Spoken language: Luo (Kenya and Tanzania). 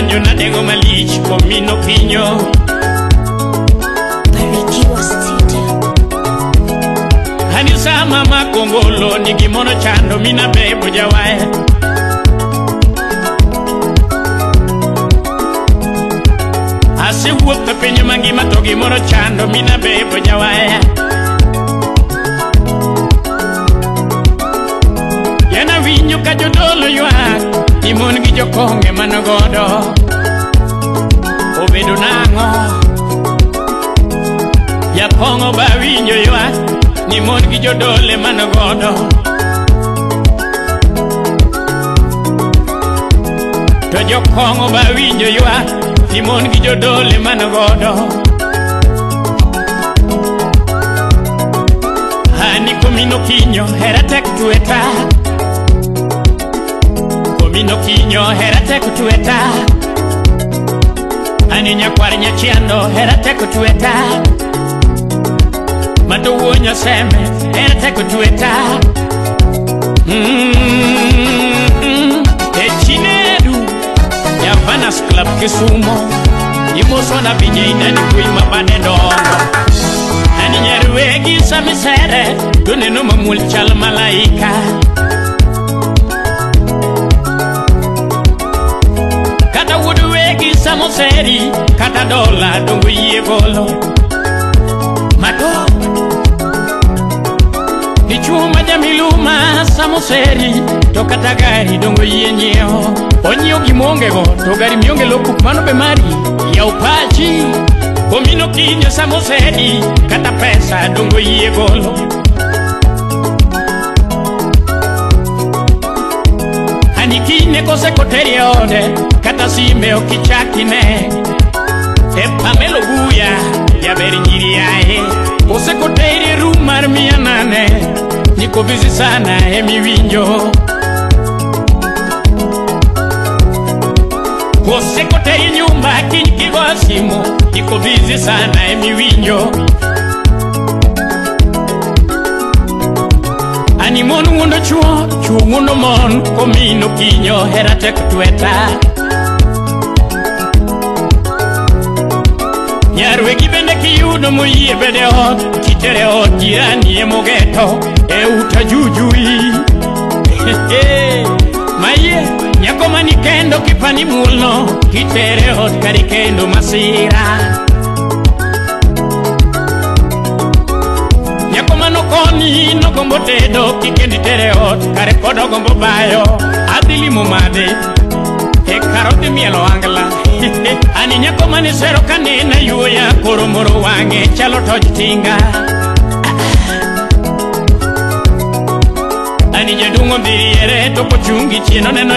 Banjo na dengo malich komino kinyo. Barikiwa Studio. Hanisa mama kongolo ni gimono chando mina bebo jawaya. Asewuotho piny mangima to gimoro chando mina bebo jawaya. Yana winjo ka jodolo ywak ni mon gi jokong'e manogodo. Obedo nang'o? Jakong'o ba winjo ywak ni mon gi jodole manogodo. To jokong'o ba winjo ywak ni mon gi jodole manogodo. Hani komino kinyo hera tek tweta. Komino kinyo hera tek tweta. Ani nyakwar nyachiando hera tek tweta. Mato wuo nyaseme hera tek tweta. E chinedu Javanas Club Kisumo imoso na BJ nani kui mabade dongo. Ani nyarwegi samisere tuneno mamul chal malaika. Kata wuod wegi samoseri kata dola dongo yie golo. Mato dichuo ma jamiluma samoseri to kata gari dongo yie nyiewo. Onyiewo gima go to gari mionge lopuk mano be mari yaw pachi. Komino kinyo samoseri kata pesa dongo yie golo. Ani kine kose koteri e ode kata sime ok ichak ine. E Pamelo Buya jaber nyiri aye kose koteri e room mar 800 niko busy sana emiwinjo. Kose koteri nyumba kiny kigo simu niko busy sana emiwinjo. Ani mon wuondo chuo, chuo wuondo mon komino kinyo hera tek tweta. Nyarwegi bende kiyudo moyie bede ot kitere ot jirani emogeto e uta jujui. Maye nyako mani kendo kipani mulno kitere ot kari kendo masira. Nyako mano koni nogombo tedo kikendi tere ot kare pod ogombo bayo. Adhi limo made e kar odhi mielo angla. Ani nyako mane sero kanena yuoya koro moro wang'e chalo toj tinga. Ani jaduong' odhi riere to kochungi chien oneno.